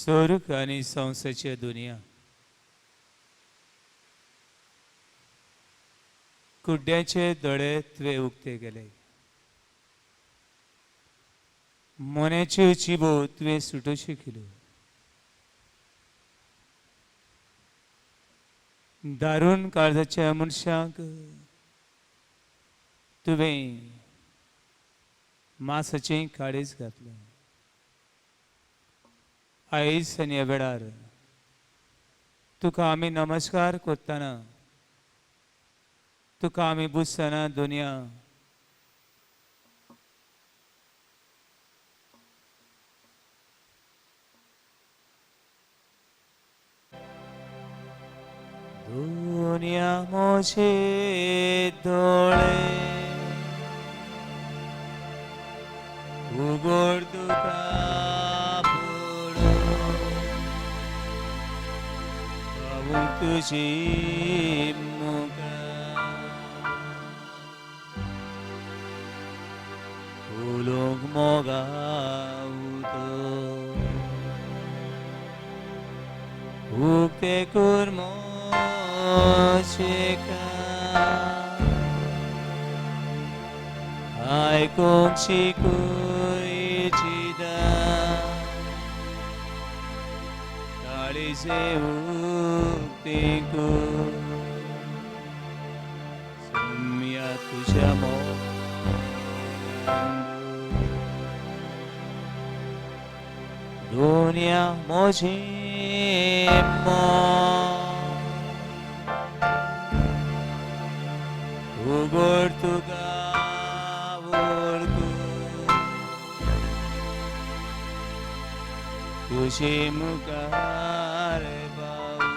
स्वर्ग आनी संवसाराच्या दुनिया, कुड्ड्याचे दोळे तुवें उक्ते केले, मोन्याच्यो चिबो तुवें सुटोवच्यो केल्यो, दारून काळजाच्या मनशांक तुवें मासाचें काळीज घातलें. आयज आनी ह्या वेळार तुका आमी नमस्कार करतना, तुका आमी पुजतना, दुनिया दुनिया म्हजे दोळे उगड तुका पळोवंक पावूंक तुजी मुखार, उलोवंक मोगा उतर, उक्ते कर म्हजे कान, आयकूंक शिकय जिदां, काळीजे उक्तें कर, सोम्या तुज्या मोगान. दुनिया म्हजी मन उगड तुका वळखूंक, तुजे मुखार पावूं,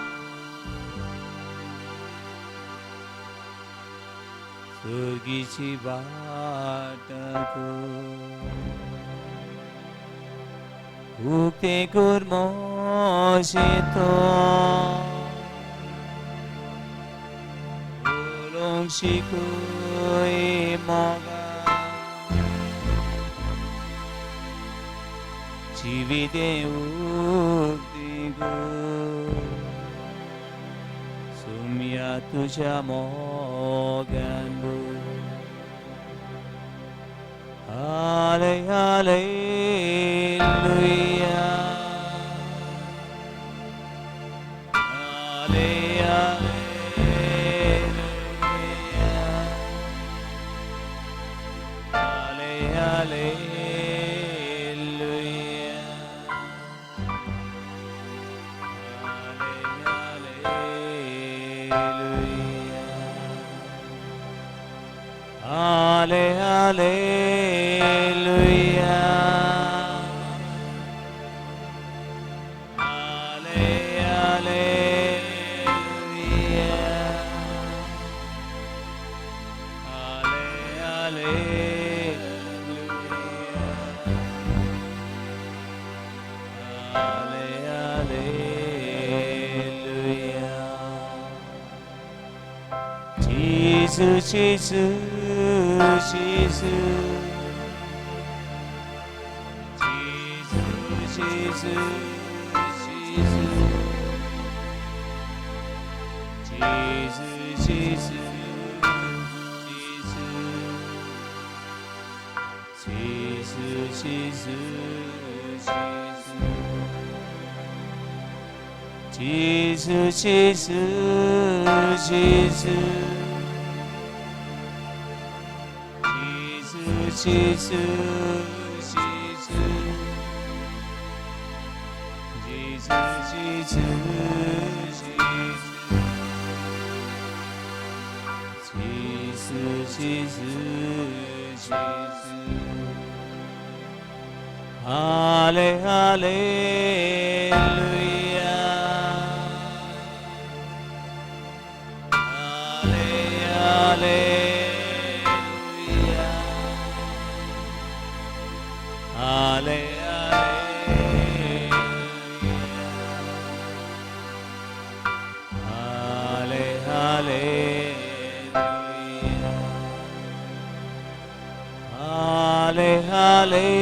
सर्गीची वाट उक्तें कर म्हजें तोंड, उलोवंक शिकय मोगा, जिवितें उक्तें कर, सोम्या तुज्या मोगान. हाले हालेलुया, हाले हालेलुया, हाले हालेलुया, हाले हालेलुया, हाले हालेलुया, हाले हालेलुया, हाले हालेलुया, हाले hallelujah. Jesus, Jesus, Jesus, Jesus, Jesus, Jesus, Jesus, Jesus, Jesus, Jesus, Jesus, Jesus, Jesus, Jesus, Jesus, Jesus, Jesus, Jesus, Jesus. Halle, hallelujah. Halle, hallelujah. Halle, hallelujah. Halle, hallelujah. Halle, hallelujah.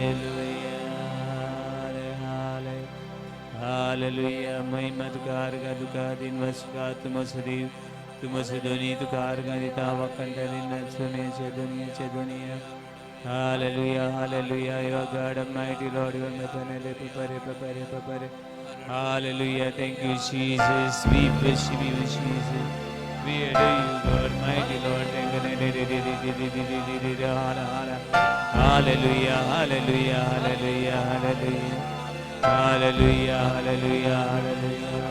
Hallelujah, hallelujah. महिमा तुका आर्गां तुका दिनवास तुका आत्मो सदैव तुमचो दोनी तुका आर्गां दिता वाखाणटा सुनेचे दुनियेचे दुनिया. Hallelujah, hallelujah. You are God Almighty, Lord. You are Nathanael, Pare, Pare, Pare. Hallelujah. Thank you, Jesus. We worship you, Jesus. We adore you, God, mighty Lord. Thank you. Hallelujah, hallelujah, hallelujah, hallelujah. Hallelujah, hallelujah, hallelujah.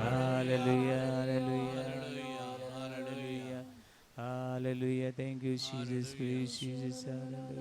Hallelujah, hallelujah, hallelujah. Hallelujah. Thank you, Jesus. Praise Jesus. Hallelujah.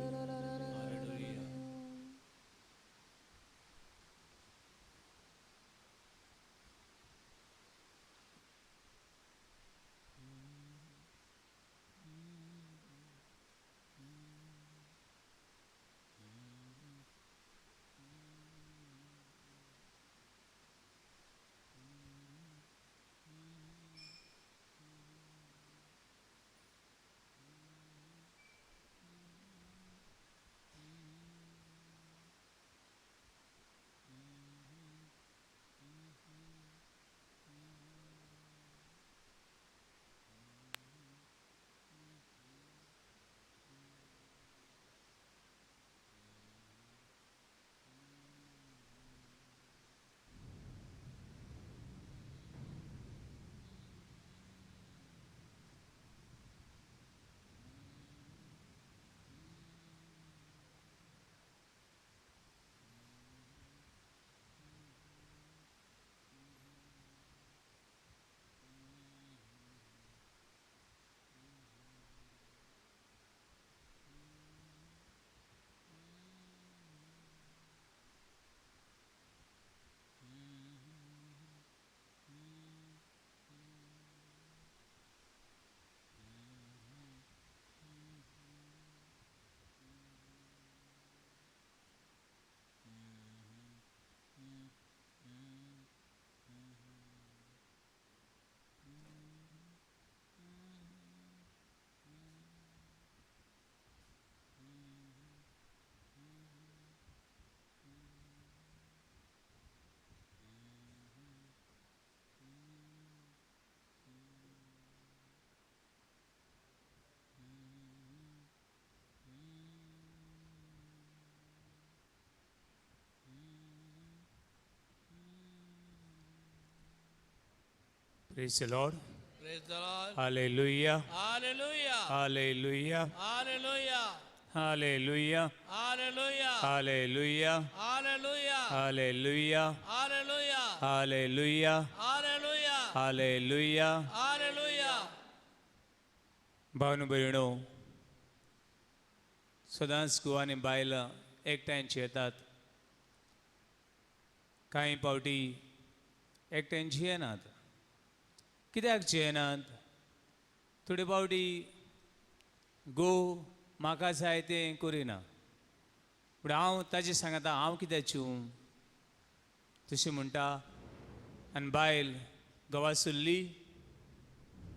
Praise the Lord. Praise the Lord. Hallelujah. Hallelujah. Hallelujah. Hallelujah. Hallelujah. Hallelujah. Hallelujah. Hallelujah. Hallelujah. Hallelujah. Hallelujah. Hallelujah. Hallelujah. Hallelujah. भावनो भयणो, सदांच घोव आनी बायलां एकठांय जियेतात. कांय फावटी एकठांय जियेनात. कित्याक जियेनात? थोडे फावटी घोव म्हाका जाय तें करिना, पूण हांव ताजे सांगता हांव कित्याक चिवूं तशें म्हणटा. आनी बायल घोवा सुल्ली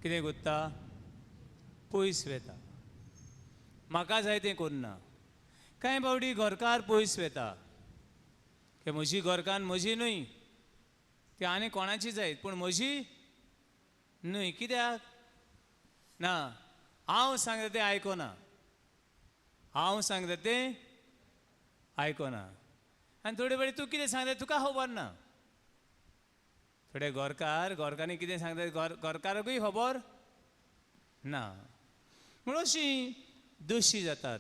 कितें करता? पयस वेता, म्हाका जाय तें करना. कांय फावटी घरकार पयस वेता की म्हजी घरकान्न म्हजी न्हय, ती आनी कोणाची जायत पूण म्हजी न्हय. कित्याक ना? हांव सांगता तें आयकना, हांव सांगता तें आयकना. आनी थोडे फावटी तूं कितें सांगता तुका खबर ना. थोडे घरकार घरकान्नी कितें सांगता घरकाराकूय खबर ना. म्हणून अशी दोशी जातात.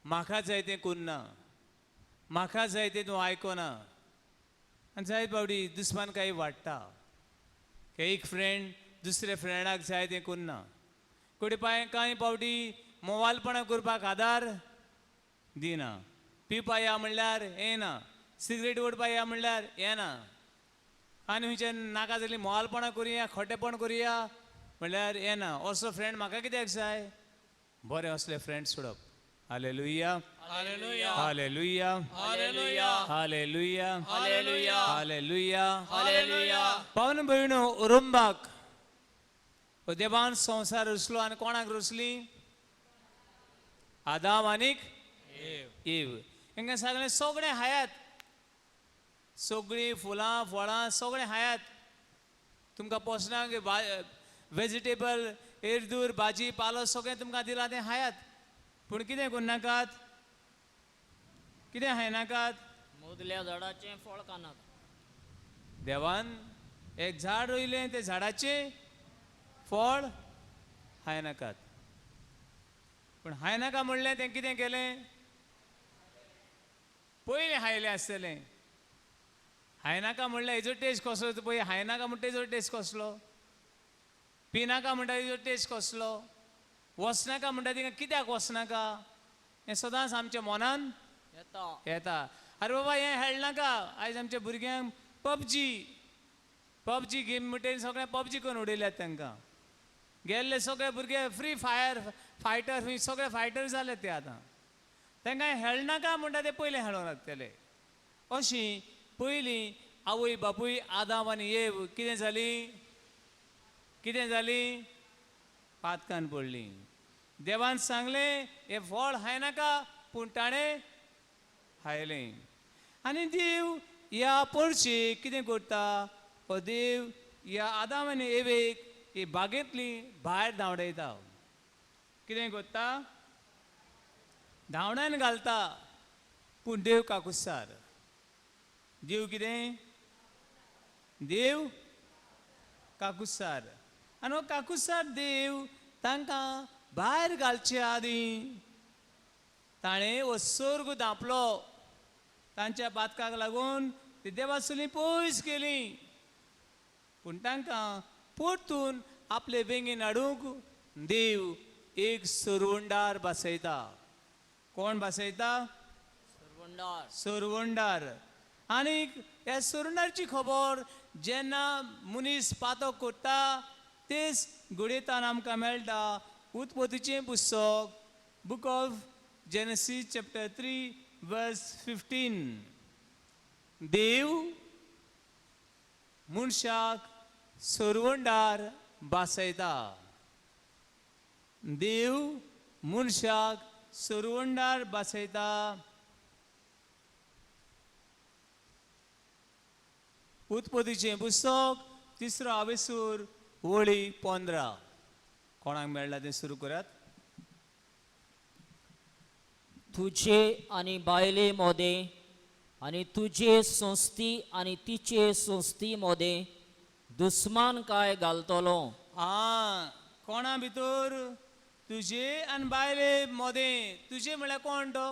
म्हाका जाय तें करना, म्हाका जाय तें तूं आयकना. आनी जायत फावटी दुस्मान कांय वाडटा. एक फ्रेंड दुसऱ्या फ्रेंडाक जाय तें करना. कोडे पांय कांय फावटी मोवालपणां करपाक आदार दिना. पिवपा या म्हणल्यार येना, सिगरेट ओडपा या म्हणल्यार येना. आनी खंयच्यान नाका जाल्ली मोवालपणां करुया, खोटेपण करुया म्हणल्यार येना. असो फ्रेंड म्हाका कित्याक जाय? बरें असले फ्रेंड सोडप. Hallelujah. Hallelujah. Hallelujah. Hallelujah. Hallelujah. Hallelujah. Hallelujah. Hallelujah. पावन भयणो, उरंबाक देवान संवसार रचलो आनी कोणाक रचली? आदाम आनीक एव. हांकां सांगलें सगळें हायात, सगळीं फुलां फळां सगळें हायात, तुमकां पोसणाक वेजिटेबल एरदूर भाजी पालो सगळें तुमकां दिलां तें हायात, पूण कितें करूं नाकात, कितें खायनाकात? मुदल्या झाडाचें फळ खानाका. देवान एक झाड रोयलें, तें झाडाचें फळ खायनाकात. पूण खायनाका म्हणलें तें कितें केलें? पयलें खायलें आसतलें. खायनाका म्हणलें हेजो टेस्ट कसलो? पळय, खायनाका म्हणटा तेजो टेस्ट कसलो? पिनाका म्हणटा तेजो टेस्ट कसलो? वचनाका म्हणटा तिका कित्याक वचनाका? हें सदांच आमच्या मनान येता. येता. आरे बाबा, हें खेळनाका. आयज आमच्या भुरग्यांक पबजी पबजी गेम म्हणटा, सगळें पबजी करून उडयल्यात तांकां. गेल्ले सगळे भुरगे फ्री फायर फायटर, सगळे फायटर जाले ते आतां. तांकां खेळनाका म्हणटा ते पयलें खेळोंक लागतले. अशी पयलीं आवय बापूय आदाम आनी एव कितें जाली? कितें जाली? पातकान पडली. देवान सांगलें हें फळ खायनाका, पूण ताणें खायलें. आनी देव ह्या पोरशेक कितें करता? हो देव ह्या आदाम आनी एवेक ही बागेंतली भायर धांवडयता. कितें करता? धांवडान घालता. पूण देव काकुसार. देव कितें? देव काकुसार. आनी हो काकुसार देव तांकां भायर घालचे आदीं ताणें हो सर्ग धांपलो. तांच्या पातकाक लागून ती देवासुली पयस गेली, पूण तांकां परतून आपले वेंगेन हाडूंक देव एक सरवंडार बसयता. कोण बसयता? सरवंडार. सरवंडार. आनीक ह्या सरवंडारची खबर जेन्ना मनीस पातो करता तेच घडयेतान आमकां मेळटा. उत्पत्तीचें पुस्तक, book of Genesis chapter 3 verse 15. देव मनशाक सरवंडार बासयता. देव मनशाक सरवंडार बासयता. उत्पत्तीचें पुस्तक तिसरो आवेसूर वळी 15. कोणाक मेळ्ळा तें सुरू करात. तुझे आनी बायले मोदें आनी तुजे संस्थी आनी तिचे संस्थी मोदें दुस्मान काय घालतलो. आं, कोणा भितर? तुजे आनी बायले मोदें. तुजे म्हळ्यार कोण तो?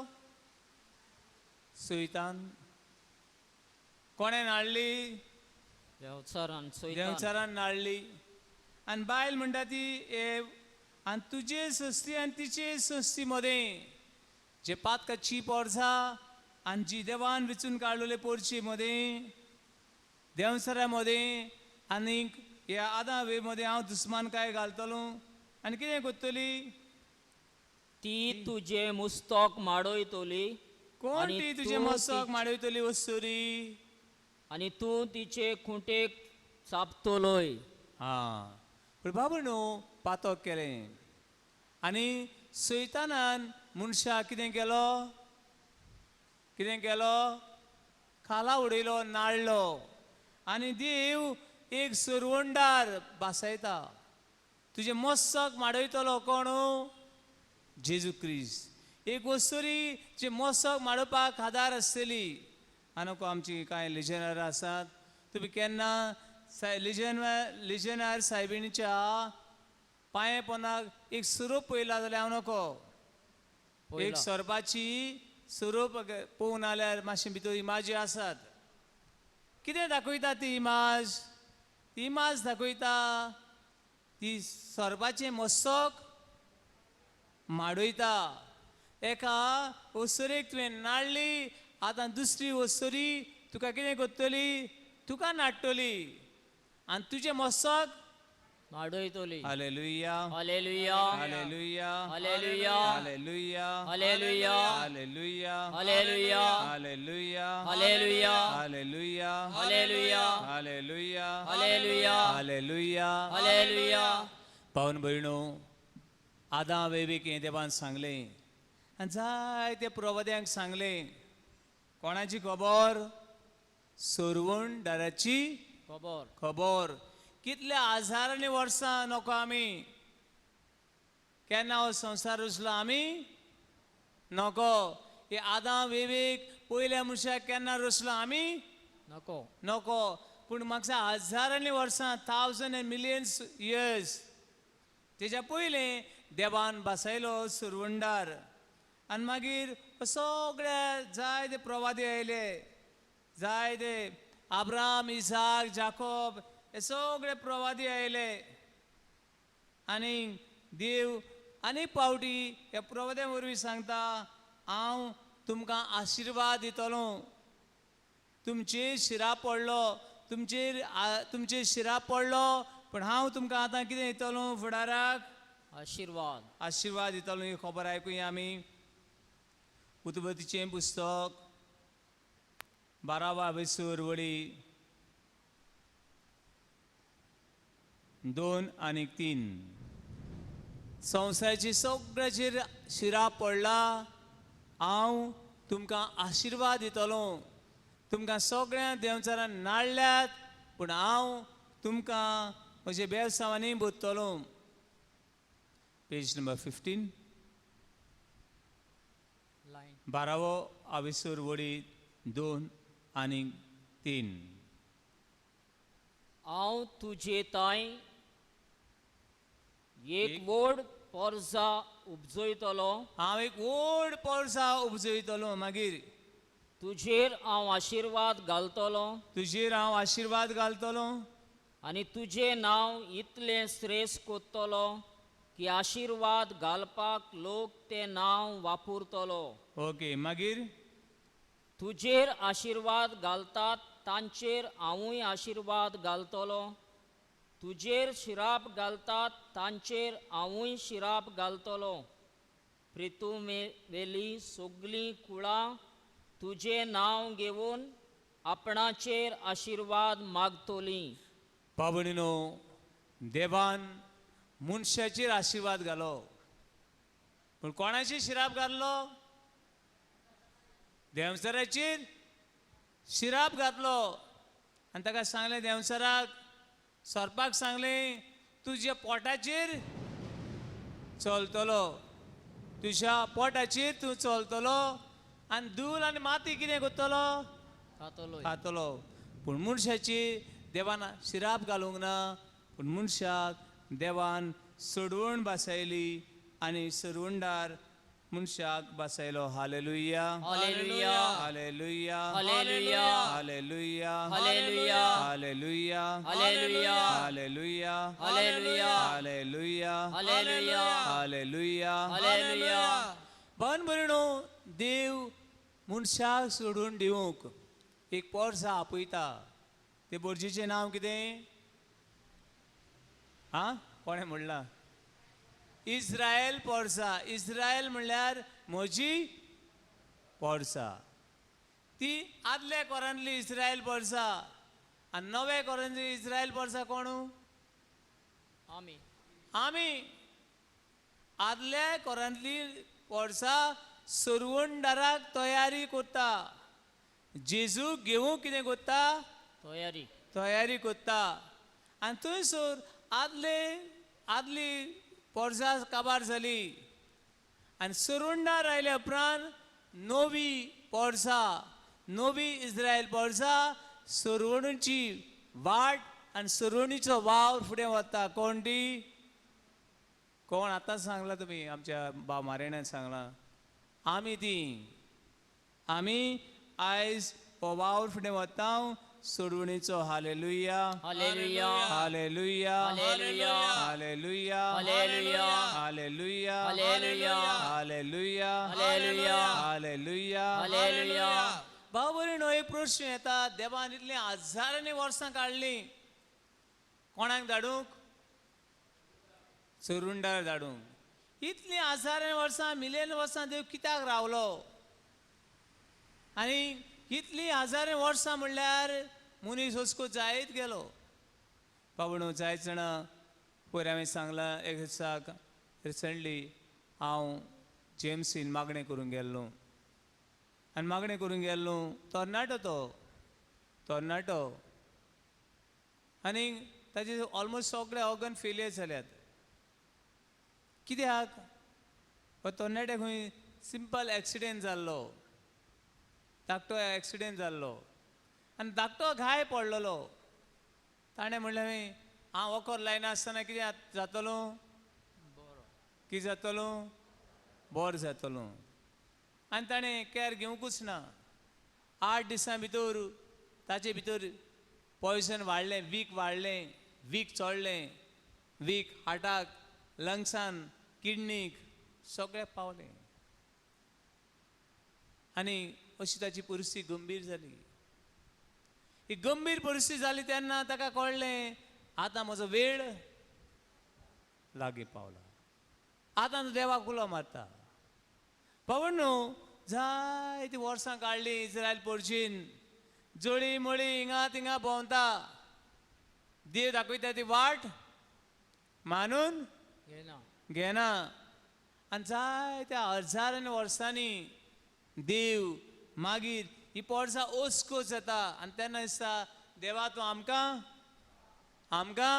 सुयतान. कोणें हाडली? देंवचारान सैतान. देंवचारान हाडली. आनी बायल म्हणटा ती ए, आनी तुजे संस्थी आनी तिचे संस्थी मदें जे पातकाची पोरसा आनी जी देवान विचून काडलेले पोरची मदें, देंवचारा मदें आनीक ह्या आदां वे मदें हांव दुस्मान काय घालतलो. आनी कितें करतली? ती तुजें मुस्तक माडयतली. कोण आनी ती तुजें तूं मस्तक माडयतली वस्तुरी? आनी तूं तिचे खुंटेक चापतलोय. आं, पूण बाबू न्हू पातक केलें आनी सैतानान मनशाक कितें केलो? कितें केलो? खाला उडयलो, नाडलो. आनी देव एक सरवंडार बासयता. तुजें मस्तक माडयतलो कोण? जेजू क्रिस्त. एक वस्तुरी जे मस्तक माडोवपाक आदार आसतली. आनी आमची कांय लिजनर आसात, तुमी केन्ना लिजनर सायबिणीच्या पांये पोंदाक एक सुरूप पळयला जाल्यार हांव नको. एक पळयला. सोरपाची सुरूप पळोवंक नाल्यार मातशें भितर इमाजी आसात. कितें दाखयता ती इमाज? ती इमाज दाखयता ती सोरपाचें मस्तक माडयता. एका वस्तुरेक तुवें नाडली, आतां दुसरी वस्तुरी तुका कितें करतली? तुका नाडटली आनी तुजें मस्तक माडयतली. Hallelujah. Hallelujah. Hallelujah. Hallelujah. Hallelujah. Hallelujah. Hallelujah. Hallelujah. Hallelujah. Hallelujah. Hallelujah. Hallelujah. Hallelujah. Hallelujah. Hallelujah. Hallelujah. पावन भयणो, आदां वेवेक हें देवान सांगलें, आनी जायते प्रवाद्यांक सांगलें. कोणाची खबर? सोरवणदाराची खबर. खबर. कितल्या हजारांनी वर्सां नको आमी, केन्ना हो संवसार रचलो आमी नको. हे आदाम विवेक पयल्या मनशाक केन्ना रचलो आमी नको. नको. पूण म्हाका हजारांनी वर्सां, थावजंड एंड मिलियन्स इयर्स तेज्या पयलें देवान बसयलो सुरवंडार. आनी मागीर सगळे जायते प्रवादी आयले, जायते आब्राम, इसाक, जाकोब हे सगळे प्रवादी आयले. आनी देव आनीक पावटी ह्या प्रवाद्या वरवीं सांगता, हांव तुमकां आशिर्वाद दितलो. तुमचेर शिरा पडलो, तुमचेर तुमचेर शिरा पडलो, पूण हांव तुमकां आतां कितें दितलो फुडाराक? आशिर्वाद. आशिर्वाद दितलो. ही खबर आयकुया आमी उत्पत्तीचें पुस्तक बारावा विसूर वळी 2 आनी 3. संवसाराची सगळ्याचेर शिरा पडला, हांव तुमकां आशिर्वाद दितलो. तुमकां सगळ्या देंवचारान नाडल्यात, पूण हांव तुमकां म्हजे बेवसांवांनी बोत्तलो. Page number 15. Line. बारावो आविसूर वडी 2 आनी 3. हांव तुजे तांय एक व्हड पोरजा उपजयतलो. हांव एक व्हड पोरसा उपजयतलो. मागीर? तुजेर हांव आशिर्वाद घालतलो. तुजेर हांव आशिर्वाद घालतलो. आनी तुजें नांव इतलें श्रेश्ठ कोत्तलो की आशिर्वाद घालपाक लोक तें नांव वापरतलो. ओके, मागीर? तुजेर आशिर्वाद घालतात तांचेर हांवूय आशिर्वाद घालतलो. तुजेर शिराप घालतात तांचेर हांवूय शिराप घालतलो. प्रितुमेवेली सगलीं कुळां तुजें नांव घेवन आपणाचेर आशिर्वाद मागतलीं. बाबणीनो, देवान मनशाचेर आशिर्वाद घालो, पूण कोणाचेर शिराप घातलो? देंवचाराचेर शिराप घातलो. आनी ताका सांगलें, देंवचाराक, सोरपाक सांगलें, तुज्या पोटाचेर चलतलो, तुज्या पोटाचेर तूं चलतलो आनी धूल आनी माती कितें करतलो? खातलो. खातलो. पूण मनशाची देवान शिराप घालूंक ना, पूण मनशाक देवान सोडवण बसयली आनी सरवंडार मनशाक बसयलो. Hallelujah. Hallelujah. Hallelujah. Hallelujah. Hallelujah. Hallelujah. Hallelujah. Hallelujah. Hallelujah. Hallelujah. Hallelujah. Hallelujah. Hallelujah. Hallelujah. बन भयणो, देव मनशाक सोडून दिवंक एक पोरसा आपयता. ते बोर्जीचें नांव कितें? आं, कोणें म्हणलां? इस्रायल पोरसा. इस्रायल म्हणल्यार म्हजी पोरसा. ती आदल्या कोरांतली इस्रायल पोरसा आनी नव्या कोरांतली इस्रायल पोरसा कोण? आमी. आमी. आदल्या कोरांतली पोरसा सरवणदाराक तयारी करता, जेजू घेवंक कितें करता? तयारी. तयारी करता. आनी थंयसर आदले आदली पोरसा काबार जाली आनी सरवणदार आयल्या उपरांत नवी पोरसा, नवी इस्रायल पोरसा सरवणीची वाट आनी सरवणीचो वावर फुडें वता. कोण ती? कोण? आतांच सांगलां तुमी, आमच्या बा मारेण्यान सांगलां, आमी ती. आमी आयज हो वावर फुडें वता सोडवणीचो. Hallelujah. Hallelujah. Hallelujah. Hallelujah. Hallelujah. Hallelujah. Hallelujah. Hallelujah. Hallelujah. Hallelujah. Hallelujah. Hallelujah. भाव भयणीनो, एक प्रश्न येता, देवान इतलीं हजारांनी वर्सां काडलीं कोणाक धाडूंक? चरुंडार धाडूंक. इतलीं हजारांनी वर्सां, मिलियन वर्सां देव कित्याक रावलो? आनी इतलीं हजारांनी वर्सां म्हणल्यार मनीस हसको जायत गेलो. बाबणो, जायत जाणां, पयर हांवें सांगलां, एक दिसाक रिसंटली हांव जेम्सीन मागणें करूंक गेल्लो आनी मागणें करूंक गेल्लो. तरणाटो, तो तरणाटो आनी ताजे ऑलमोस्ट सगळे ऑर्गन फेलियर जाल्यात. कित्याक? हो तरणाट्याक खंय सिंपल एक्सिडेंट जाल्लो, धाकटो एक्सिडेंट जाल्लो आनी धाकटो घाय पडलेलो. ताणें म्हणलें, हांव वखद लायनासतना कितें जातलो? कितें जातलो? बरो जातलो. आनी ताणें कॅर घेवंकूच ना. 8 दिसां भितर ताचे भितर पॉयजन वाडलें, वीक वाडलें, वीक चडलें, वीक हार्टाक, लंग्सान, किडनीक सगळ्याक पावलें आनी अशी ताची परिस्थिती गंभीर जाली. ही गंभीर परिस्थिती जाली तेन्ना ताका कळ्ळें, आतां म्हजो वेळ लागीं पावला, आतां तो देवाक उलो मारता. बाबा न्हू, जायतीं वर्सां काडलीं इस्रायल पोरशीन, जळी मळी हिंगा थिंगा भोंवता, देव दाखयता ती वाट मानून घेना. आनी जायत्या हजारांनी वर्सांनी देव मागीर ही पोरसां ओसको जाता आनी तेन्ना दिसता, देवा तूं आमकां आमकां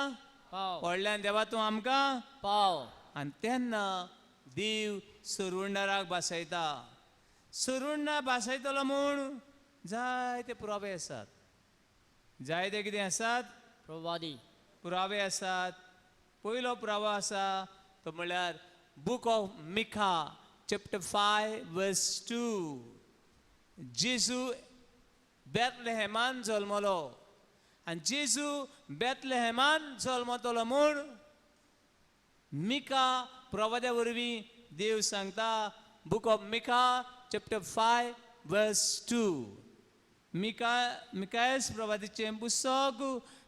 पाव, व्हडल्यान देवा तूं आमकां पाव. आनी तेन्ना देव सरवंडाराक भासयता. सरवंडार भासयतलो म्हूण जायते पुरावे आसात, जायते कितें आसात? प्रवादी पुरावे आसात. पयलो पुरावो आसा तो म्हणल्यार book of Micah chapter 5 verse 2. जेजू बेतलेहेमान जल्मलो आनी जेजू बेतलेहेमान जल्मतलो म्हूण मिका प्रवाद्या वरवीं देव सांगता. Book of Micah chapter 5 verse 2. Micah मिकायस प्रवादीचें पुस्तक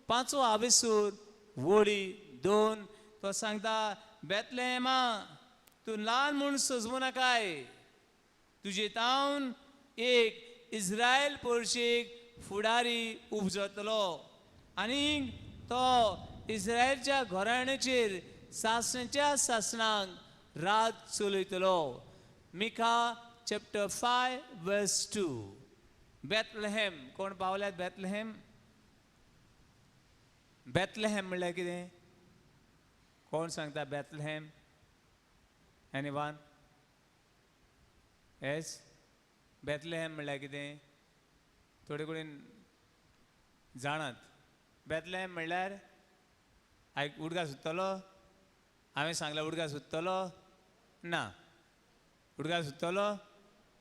5 आवेसूर वळी 2 तो सांगता, बेतलेहेमा तूं ल्हान म्हूण सजवूं नाकाय, तुजे तावन एक इस्रायल पोरशेक फुडारी उपजतलो आनी तो इस्रायलच्या घराण्याचेर सासणाच्या सासणाक रात चलयतलो. मिका चॅप्टर 5 वर्स 2. बेतलेहेम, कोण पावल्यात बेतलेहेम? बेतलेहेम म्हणल्यार कितें? कोण सांगता बेतलेहेम? एनीवन? येस, बेतलेहेम म्हणल्यार कितें? थोडे कडेन जाणात. बेतलेहेम म्हणल्यार आयक, उडगा सुत्तलो? हांवें सांगलें उडगा सुत्तलो ना? उडगा सुत्तलो?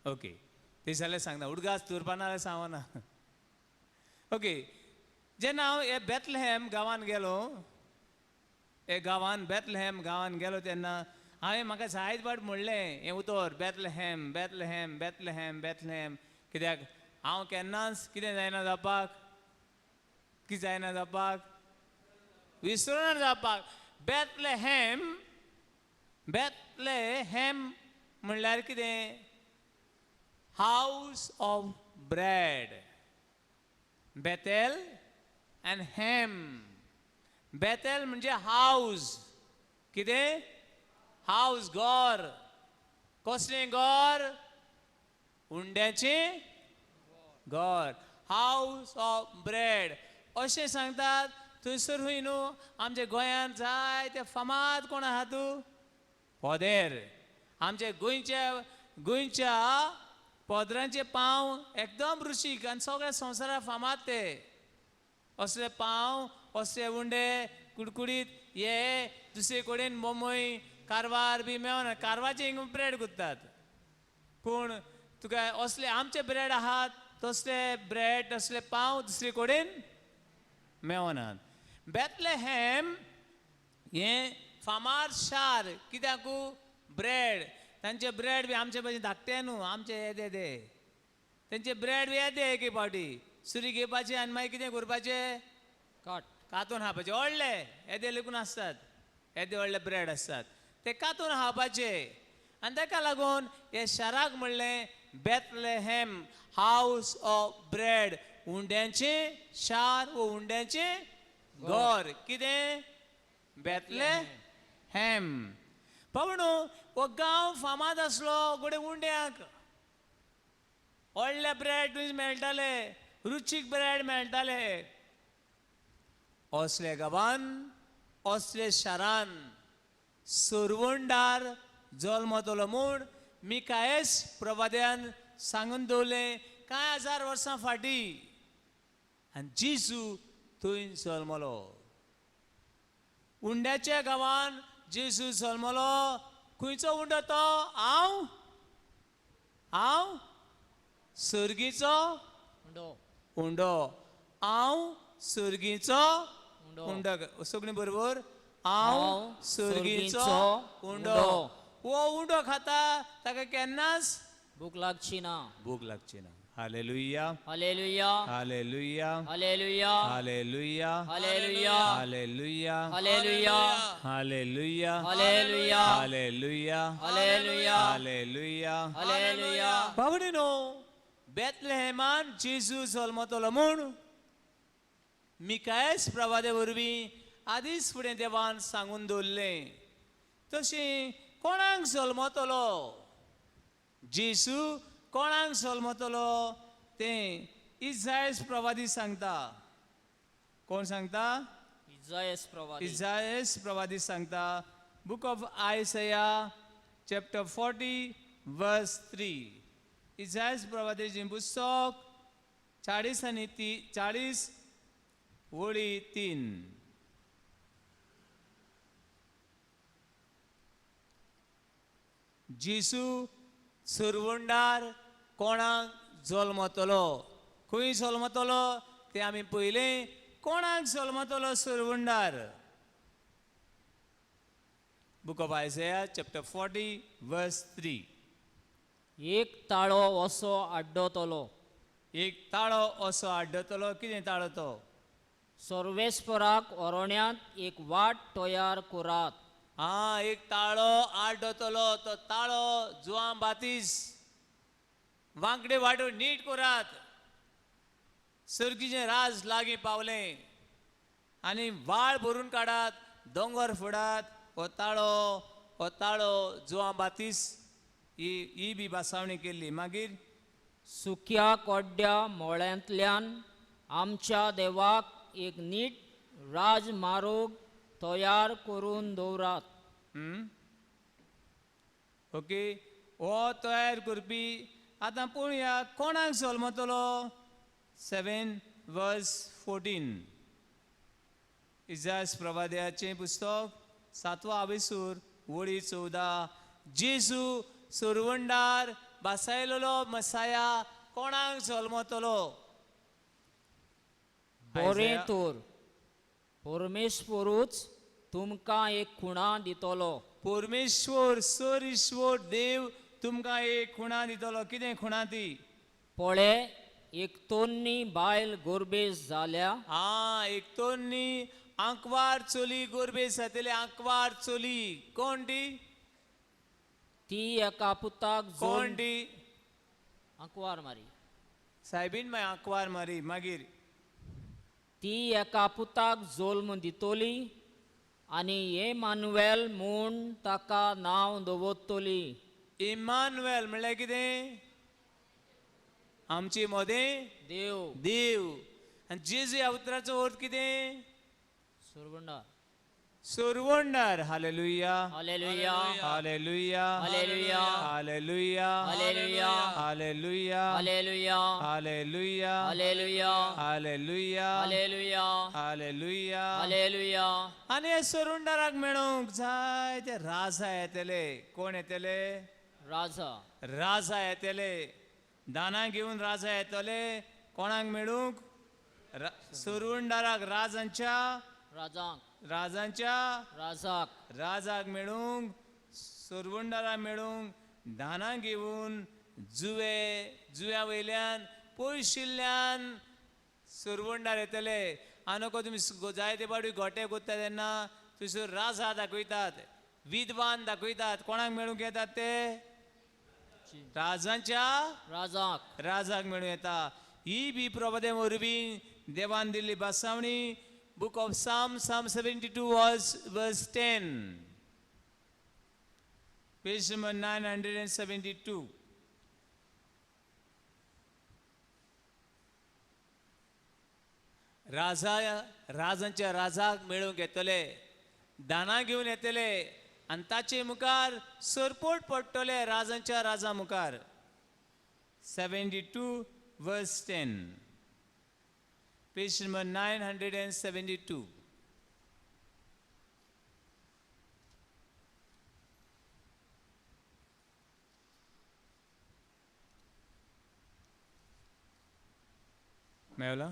ओके, ते जाल्यार सांगना, उडगास दवरपा ना जाल्यार सांगना. ओके, जेन्ना हांव हे बेतलेहेम गांवान गेलो, हे गांवान बेतलेहेम गांवान गेलो तेन्ना हांवें म्हाका जायत फावट म्हणलें हें उतर, बेतलेहेम बेतलेहेम बेतलेहेम बेतलेहेम. कित्याक हांव केन्नाच कितें जायना जावपाक, कितें जायना जावपाक, विसरना जावपाक. बेतलेहेम, बेतलेहेम म्हणल्यार कितें? House of bread. Bethel and Ham. Bethel म्हणजे हावज, कितें? हावज, घर. कसलें घर? उंड्याचें घर, हावज ऑफ ब्रेड अशें सांगतात. थंयसर हूंय न्हू आमच्या गोंयांत जायते फामाद कोण आहा तूं? पोदेर. आमच्या गोंयच्या पोदरांचे पांव एकदम रुचीक आनी सगळ्या संवसाराक फामाद ते. असले पांव, असले उंडे कुडकुडीत हे दुसरे कडेन मुंबय कारवार बी मेळना. कारवारचे हिंगा ब्रेड करतात, पूण तुका असले आमचे ब्रेड आहात तसले ब्रेड तसले पांव दुसरे कडेन मेळनात. बेतलेहेम हें फामाद शार कित्याकू? ब्रेड. तांचे ब्रेड बी आमचे भशेन धाकटे न्हू, आमचे येदे ते तेंचे ब्रेड बी येदे एके फावटी सुरी घेवपाची आनी मागीर कितें करपाचें? काट कातून खावपाचे. व्हडले येदे लेगून आसतात, येदे व्हडले ब्रेड आसतात, ते कातून खावपाचे. आनी ताका लागून हे शाराक म्हणलें बेतलेहेम, हावज ऑफ ब्रेड, उंड्यांचें शार वो उंड्यांचें घर. कितें? बेतलेहेम. पावणो हो गांव फामाद आसलो गोडे उंड्याक. व्हडले ब्रेड थंय मेळटाले, रुचीक ब्रेड मेळटाले. असले गांवान, असले शारान सरवंडार जल्मतलो म्हूण मिकायस प्रवाद्यान सांगून दवरलें कांय हजार वर्सां फाटीं. आनी जेजू थंय जल्मलो. उंड्याच्या गांवान जेजू जल्मलो. खंयचो उंडो तो? हांव हांव सर्गीचो उंडो. उंडो. हांव सर्गीचो उंडो. उंडो. सगळीं बरोबर, हांव हांव सर्गीचो सर्गीचो उंडो. उंडो. हो उंडो खाता ताका केन्नाच भूक लागची ना. भूक लागची ना. Hallelujah. Hallelujah. Hallelujah. Hallelujah. Hallelujah. Hallelujah. Hallelujah. Hallelujah. Hallelujah. Hallelujah. Hallelujah. Hallelujah. Hallelujah. Hallelujah. बावडीनो, बेतलेहेमान जेजू जल्मतलो म्हूण मिकायस प्रवादे वरवीं आदींच फुडें देवान सांगून दवरलें. तशें कोणाक जल्मतलो जेजू, कोणाक जल्मतलो तें इजायस प्रवादी सांगता. कोण सांगता? इजायस प्रवादी. इजायस प्रवादी सांगता. Book of Isaiah chapter 40 verse 3. इजायस प्रवादीचें पुस्तक 40 आनी ती 40 वळी 3. जेजू सरवंडार कोणाक जल्मतलो, खंय जल्मतलो तें आमी पयलें. कोणाक जल्मतलो सरवंडार? Book of Isaiah chapter 40 verse 3. एक ताळो असो आड्डतलो. एक ताळो असो आड्डतलो. कितें ताळो तो? सर्वेस्पराक ओरोण्यांत एक वाट तयार करात. आं, एक ताळो आड्डतलो. तो ताळो जुआं बातीस. वांकडे वाटो नीट करात, सर्गीचें राज लागीं पावलें. आनी वाळ भरून काडात, दोंगर फोडात. हो ताळो, हो ताळो जुआं बातीस ही ही बी भासावणी केल्ली. मागीर सुक्या कोड्ड्या मोळ्यांतल्यान आमच्या देवाक एक नीट राजमार्ग तयार करून दवरात. ओके, हो तयार करपी. आतां पळोवया कोणाक जल्मतलो. 7 वर्स 14. इजास प्रवाद्याचें पुस्तक 7वो आवेसूर वळी 14. जेजू सरवंडार बासायलेलो मसाया कोणाक जल्मतलो? बरें तर परमेश्वरूच तुमकां एक खुणा दितलो. परमेश्वर सर ईश्वर देव तुमकां एक खुणा दितलो. कितें खुणा ती? पळे एक तोन्नी बायल गोरबेज जाल्या. आं, एक तोन्नी आंकवार चली गोरबेज जातली. आंकवार चली कोण ती? ती एका पुताक कोण ती? आंकवार मारी. सायबीन माय आंकवार मारी. मागीर ती एका पुताक जोल्म दितली आनी इमानुएल म्हूण ताका नांव दवरतली. इमानुएल म्हणल्यार कितें? आमचे मदें देव. देव. आनी जेजू ह्या उतराचो अर्थ कितें? सरवंडार. सरवंडार. Hallelujah. Hallelujah. Hallelujah. Hallelujah. Hallelujah. Hallelujah. Hallelujah. Hallelujah. Hallelujah. Hallelujah. Hallelujah. Hallelujah. Hallelujah. Hallelujah. आनी हे सरवंडाराक मेळूंक जायते राजा येतले. कोण येतले? राजा. राजा येतले. दानां घेवन राजा येतले. कोणाक मेळूंक? सरवंडाराक. राजांच्या राजांक. राजांच्या राजाक. राजाक मेळूंक, सरवंडाराक मेळूंक दानां घेवन जुवे जुव्या वयल्यान पयशिल्ल्यान सरवंडार येतले. आनी तुमी जायते पावटी गोटे कोत्ता तेन्ना थंयसर राजा दाखयतात, विद्वान दाखयतात. कोणाक मेळूंक येतात ते? राजांच्या राजाक. राजाक मेळूं येता. ही बी प्रबोधे वरवीं देवान दिल्ली भासावणी. Book of Psalm, Psalm 72 verse 10. Page number 972. राजा राजांच्या राजाक मेळूंक येतले, दानां घेवन येतले आनी ताचे मुखार सरपोट पडटले राजांच्या राजा मुखार. 72 verse 10, page number 972. Mewla?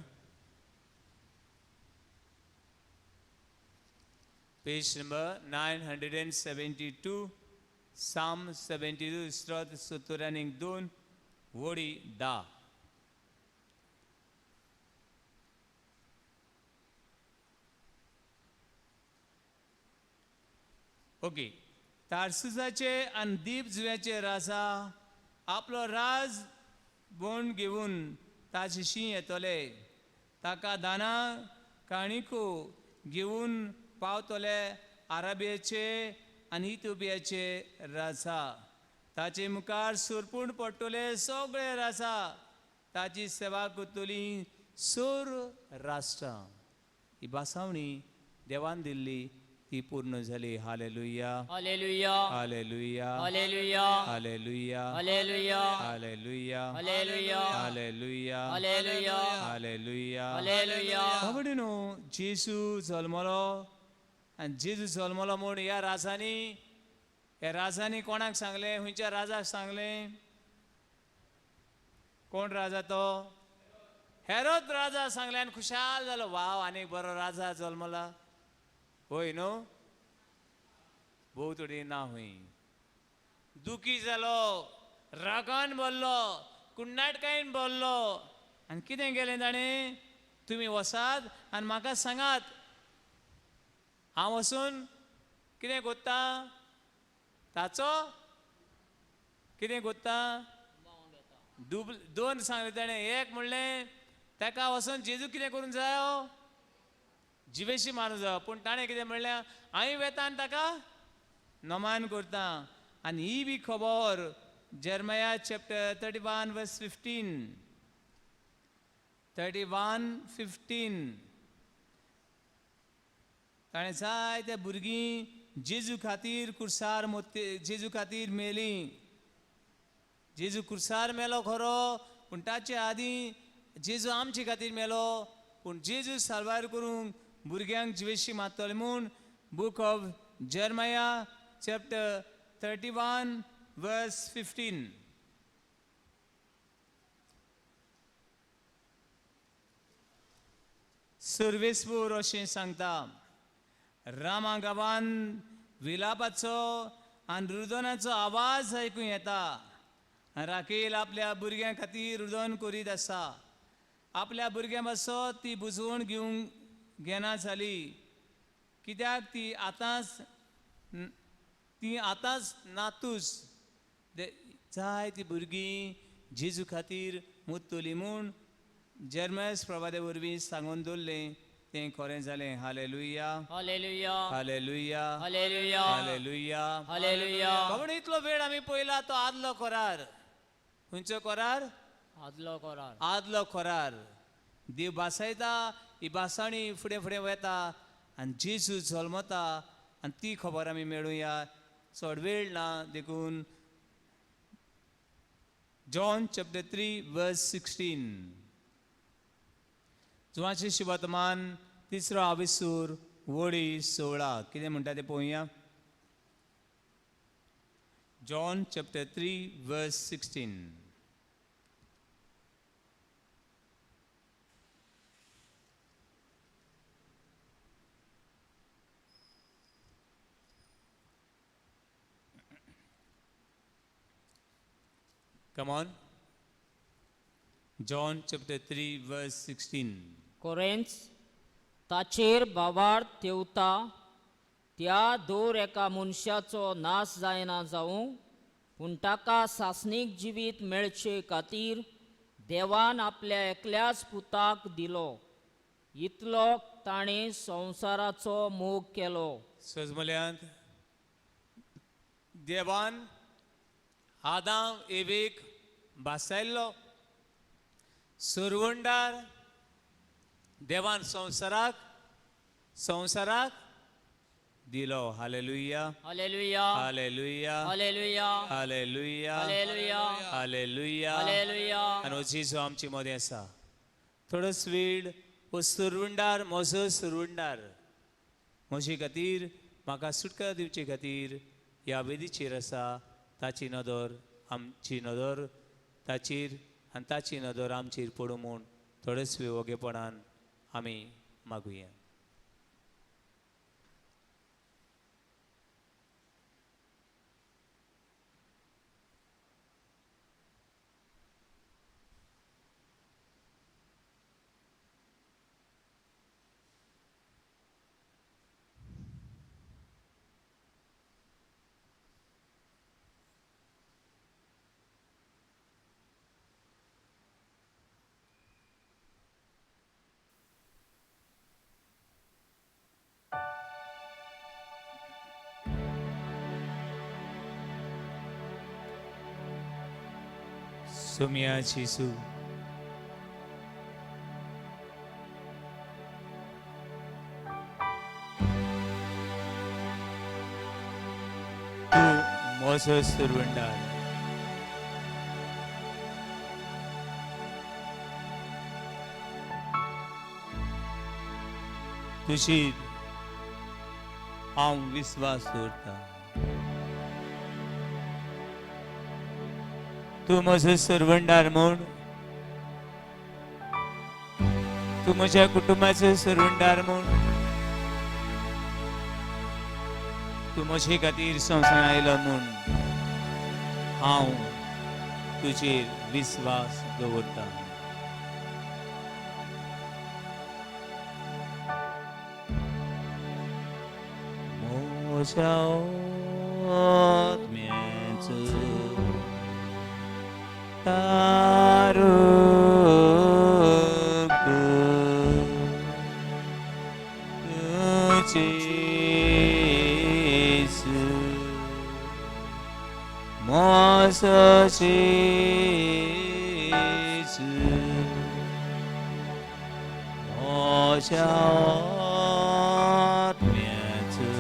Page number 972, Psalm 72, स्रोत 72, वोडी 10. ओके. तारसुजाचे आनी दीप जुव्याचे राजा आपलो राज बोंड घेवन ताजेशी येतले, ताका दाना काणिको घेवन पावतले. आरबियाचे आनी इथोपियाचे राजा, ताचे मुखार सोरपूण पडटले सगळे राजा, ताची सेवा करतली सोर राष्ट्रां. ही भासावणी देवान दिल्ली ती पूर्ण जाली. Hallelujah. Hallelujah. Hallelujah. Hallelujah. Hallelujah. Hallelujah. Hallelujah. Hallelujah. Hallelujah. Hallelujah. Hallelujah. Hallelujah. बाबडीनो, जेजू जल्मलो आनी जेजू जल्मलो म्हूण ह्या राजांनी कोणाक सांगलें? खंयच्या राजाक सांगलें? कोण राजा तो? हेरोद राजा सांगलें आनी खुशाल जालो, वाव, आनीक बरो राजा जल्मला. होय न्हू? भोव थोडी ना हुंय दुखी जालो, रागान बोल्लो, कुन्नाटकायेन बोल्लो आनी कितें केलें ताणें? तुमी वसात आनी म्हाका सांगात, हांव वचून कितें कोत्ता, ताचो कितें कोत्ता. दुब दोन सांगलें ताणें. एक म्हणलें, ताका वचून जेजू कितें करूंक जायो? जिवेशी मारूंक जायो. पूण ताणें कितें म्हणलें? हांव वेता आनी ताका नमान करता. आनी ही बी खबर Jeremiah chapter 31 verse 15, 31:15. ताणें जायते भुरगीं जेजू खातीर कुर्सार मोत्ते, जेजू खातीर मेलीं. जेजू कुर्सार मेलो खरो, पूण ताचे आदीं जेजू आमचे खातीर मेलो. पूण जेजू साल्वार करूंक भुरग्यांक जिवेशी मारतले म्हूण Book of Jeremiah chapter 31 verse 15. सर्वेस्पूर अशें सांगता, रामा गांवान विलापाचो आनी रुदनाचो आवाज आयकूं येता. राकेल आपल्या भुरग्यां खातीर रुदन करीत आसा. आपल्या भुरग्यां पासत ती बुजवण घेवंक घेना जाली, कित्याक ती आतांच नातूच. जायती भुरगीं जेजू खातीर मुत्तली म्हूण जर्मस प्रवादे वरवीं सांगून दवरलें तें खरें जालें. Hallelujah. Hallelujah. Hallelujah. Hallelujah. Hallelujah. Hallelujah. बाबा, इतलो वेळ आमी पळयला तो आदलो करार. खंयचो करार? आदलो करार. आदलो करार. देव भासायता, ही भासाणी फुडें फुडें वता आनी जेजू जल्मता आनी ती खबर आमी मेळुया. चड वेळ ना देखून John chapter 3 verse 16, जुवाचे शुभवर्तमान तिसरो आविसूर वळी 16, कितें म्हणटा तें पळोवया. John chapter 3 verse 16. Come on. John chapter 3, verse 16. कोरेन्स ताचेर भावार्थ तेवता त्या दर एका मनशाचो नाश जायना जावं, पूण ताका सासणीक जिवीत मेळचे खातीर देवान आपल्या एकल्याच पुताक दिलो. इतलो ताणें संवसाराचो मोग केलो. सजमल्यांत देवान आदाम एवेक भासायल्लो सुरवंडार देवान संवसाराक संवसाराक दिलो. Hallelujah. Hallelujah. Hallelujah. Hallelujah. Hallelujah. Hallelujah. Hallelujah. Hallelujah. आनी हो जेजू आमचे मदें आसा. थोडोच वेळ हो सुरवंडार, म्हजो सुरवंडार म्हजे खातीर, म्हाका सुटका दिवचे खातीर ह्या वेदीचेर आसा. ताची नदर आमची नदर ताचेर आनी ताची नदर आमचेर पडूं म्हूण थोडेच वेळ वोगेपणान आमी मागुया. सोम्या जेजू, तूं म्हजो सुरवंडार, तुजी हांव विस्वास दवरता. तूं म्हजो सरवंडार म्हूण, तूं म्हज्या कुटुंबाचो सरवंडार म्हूण, तूं म्हजे खातीर संवसारांत आयलो म्हूण हांव तुजेर विस्वास दवरता. म्हज्या आत्म्याचो तारूक तूं जेजू, म्हजो जेजू, म्हज्या आत्म्याचो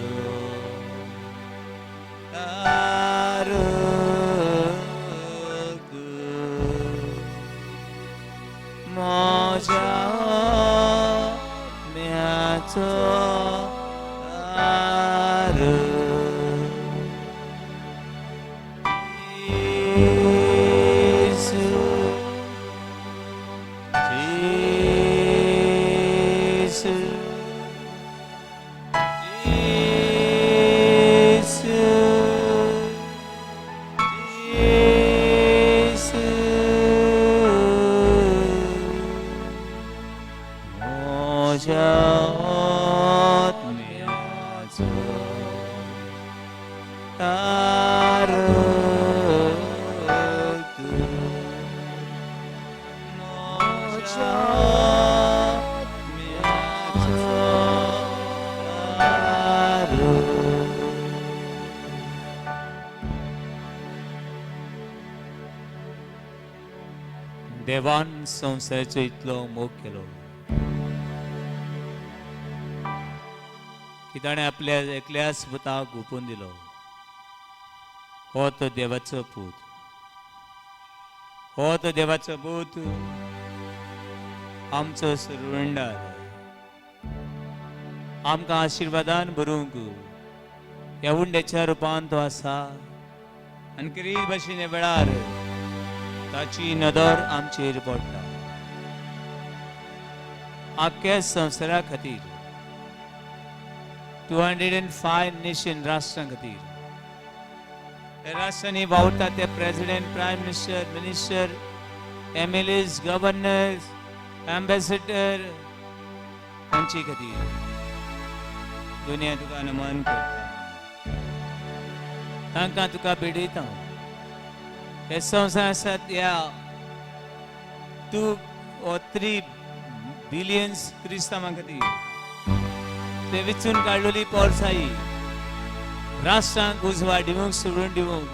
तारूक, म्हज्या आत्म्याचो तारूक. जेजू, जेजू, जेजू, जेजू, म्हज्या आत्म्याचो तारूक तूं, म्हज्या आत्म्याचो तारूक. देवान संवसाराचो इतलो मोग केलो की ताणें आपल्या एकल्याच पुताक गुपून दिलो. हो तो देवाचो पूत, हो तो देवाचो पूत, आमचो सरवंडार, आमकां आशिर्वादान भरूंक ह्या उंड्याच्या रुपान तो आसा. आनी किरीत भाशेन ह्या वेळार ताची नदर आमचेर पडटा. आख्ख्या संवसारा खातीर, 205 नेशन राष्ट्रां खातीर, त्या राष्ट्रांनी वावुरता ते president, prime minister, minister, MLAs, governors, ambassador तांचे खातीर दुनिया तुका नमन करता. तांकां तुका भेटयता. हे संवसार आसात ह्या 2 or 3 billions क्रिस्तांवां खातीर ते विचून काडलेली पोरसाई राष्ट्रांक उजवाड दिवंक सोडून दिवंक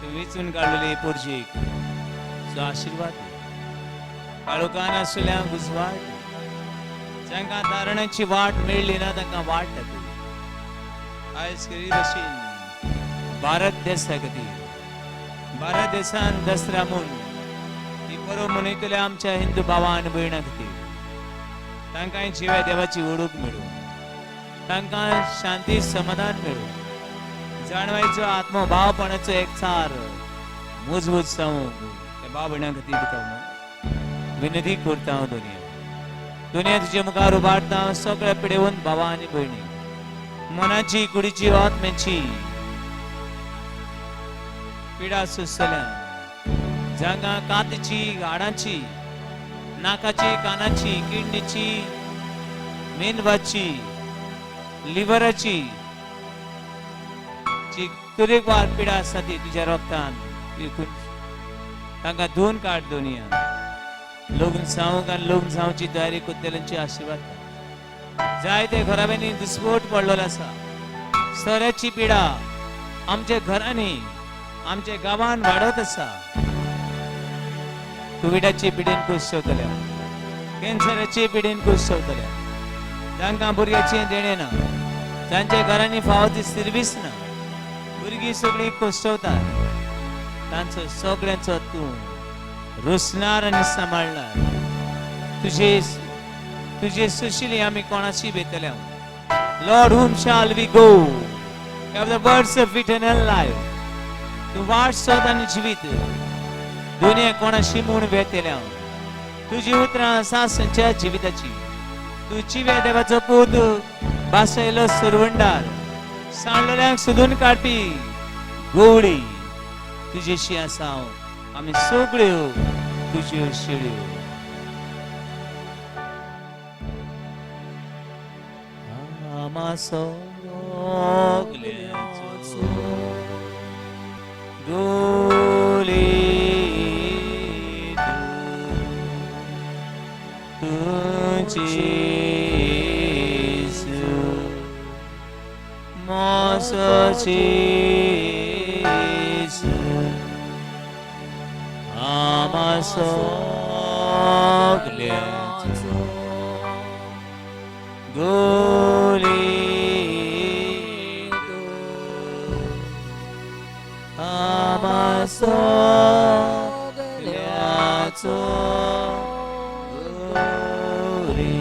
तूं वेंचून काडलेले पोरजेक तुजो आशिर्वाद दी. काळोखान आशिल्ल्यांक उजवाड दी. जांकां तारणाची वाट मेळ्ळी ना तांकां वाट दाखय. आयज करी भशेन भारत देसा खातीर, भारत देसान दसरा म्हूण ती परब मनयतले आमच्या हिंदू भावा आनी भयणां खातीर तांकां जिव्या देवाची ओळख मेळूं, तांकां शांती समाधान मेळूं, जाणवायचो आत्मभावपणाचो एकचार मजबूत जावंक त्या भाव भयणां खातीर तुका विनंती करता हांव. दुनिया दुनिया तुजे मुखार उबारता सगळ्या पिडेवन भावा आनी भयणी, मनाची कुडीची आत्म्याची पिडा सोंसल्या, जांकां कातीची, हाडांची, नाकाची, कानाची, किडनीची, मेंदवाची, लिव्हराची जी तरेकवार पिडा आसा ती तुज्या रोगतान तांकां धुवन काड. दुनिया लग्न जावंक आनी लग्न जावची तयारी करतल्यांची आशिर्वाद. जायते घराब्यांनी दुस्फोट पडलेलो आसा. सोऱ्याची पिडा आमच्या घरांनी, आमच्या गांवान वाडत आसा. कोविडाची पिडेन कुसवतल्या, कॅन्सराची पिडेन कुसवतल्या, जांकां भुरग्याचें देणें ना, जांच्या घरांनी फावो ती सिर्वीस ना, भुरगीं सगळीं कोसवतात, तांचो सगळ्यांचो तूं रोसणार आनी सांबाळणार. तुजे तुजे सुशिली आमी कोणाशी भेटले? Lord, whom shall we go? You have the words of eternal life. तूं वाट, सत आनी जिवीत. दुनिया कोणाशी म्हूण वेतल्या? तुजी उतरां आसा संच्या जिविताची. तूं जिव्या देवाचो पूत, भासयलो सुरवंडार, सांडलेल्यांक सोदून काडपी गोवळी. तुजेशी आसा हांव, आमी सगळ्यो तुज्यो शेळ्यो. आमा सगळ्यांचो गोली तुझी मोसची आमा सगळ्यांचो गोली आमा सगळ्याचो गोली.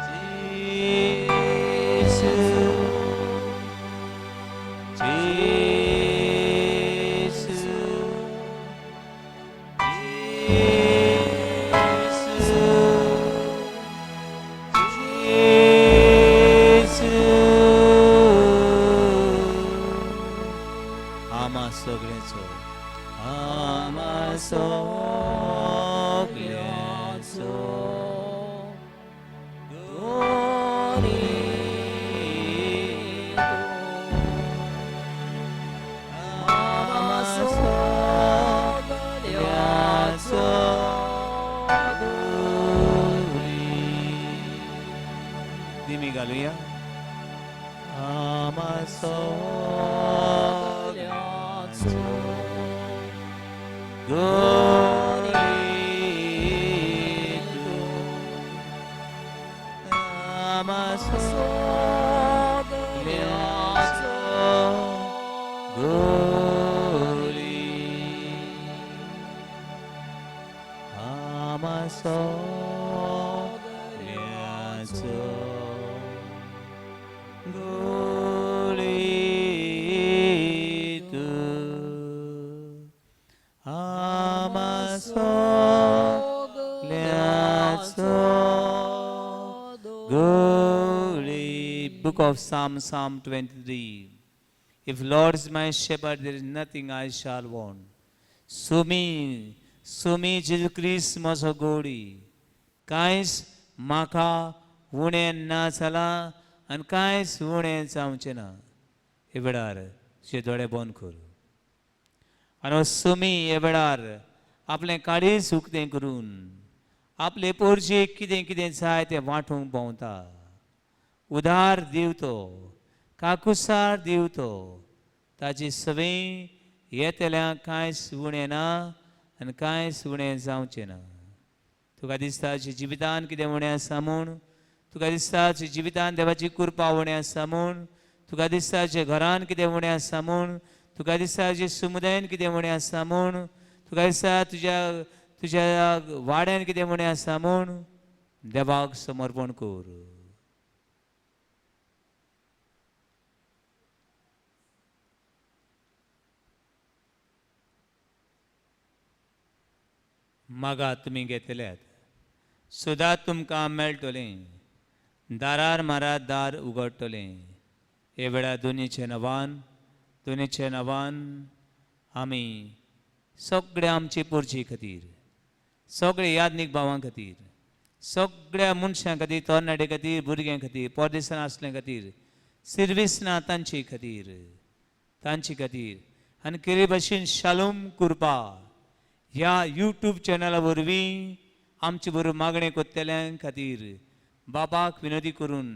जेसू, जेसू, जेसू, जेसू, आमा सगळ्याचो, आमा सगळ्याचो गोरी. आमा सगळ्याचो गोरी. दिमी घालुया. आमा सगळ्याचो गोरी तूं, आमा सगळ्याचो गोरी, आमा सगळ्याचो गोरी तूं, आमा सगळ्याचो गोरी. Book of Psalm, Psalm 23. If Lord is my shepherd, there is nothing I shall want. Sumi Sumi जेजू क्रिस्त म्हजो गोडी, कांयच म्हाका उणें ना जालां आनी कांयच उणें जावचें ना. हे वेळार तुजे दोळे बंद कर आनी हो सुमी हे वेळार आपलें काळीज उक्तें करून आपले पोरजेक कितें कितें जाय तें वांटूंक भोंवता. उदार देव तो. काकुसार दिव तो ताजी सवय येतल्या कांयच उणें ना आनी कांयच उणें जावचें ना. तुका दिसता तुज्या जिवितान कितें उणें आसा म्हूण, तुका दिसता तुज्या जिवितान देवाची कृपा उणें आसा म्हूण, तुका दिसता तुज्या घरान कितें उणें आसा म्हूण, तुका दिसता तुज्या समुदायान कितें उणें आसा म्हूण, तुका दिसता तुज्या तुज्या वाड्यान कितें उणें आसा म्हूण, देवाक समर्पण कर. मागात तुमी घेतल्यात, सोदात तुमकां मेळटलें, दारार मारात दार उगडटलें. हे वेळार दोनीचे नांवान, दोनीचे नांवान आमी सगळ्या आमचे पोरचे खातीर, सगळे याज्ञीक भावां खातीर, सगळ्या मनशां खातीर, तरणाटे खातीर, भुरग्यां खातीर, परदेसान आसल्या खातीर, सिर्वीस ना तांचे खातीर, तांचे खातीर आनी केरी भाशेन शालोम कुरपा ह्या यूट्यूब चॅनला वरवीं आमचे बरोबर मागणें करतल्यां खातीर बाबाक विनोदी करून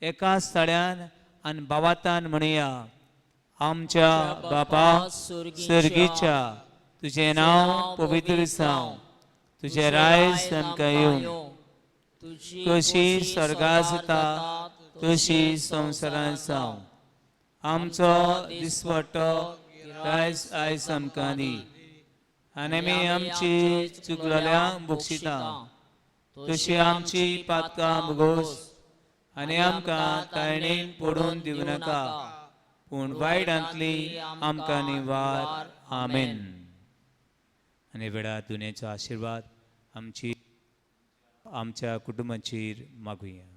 एकाच थळ्यान आनी बाबातान म्हणया, आमच्या बापा सर्गीच्या, तुजें नांव पवित्र जावं, तुजें रायज आमकां येवं, कशी स्वर्गा जाता तशी संवसारांत जावं. आमचो दिसवटो रायज आयज आमकां दी आनी आमी आमची चुकलेल्या बक्षिता तशी आमची पातकां भोगोस आनी आमकां ताळणेन पडून दिवं नाका, पूण वायटांतली आमकां निवार. आमेन. आनी वेळार दुनियेचो आशिर्वाद आमची आमच्या कुटुंबाचेर मागुया.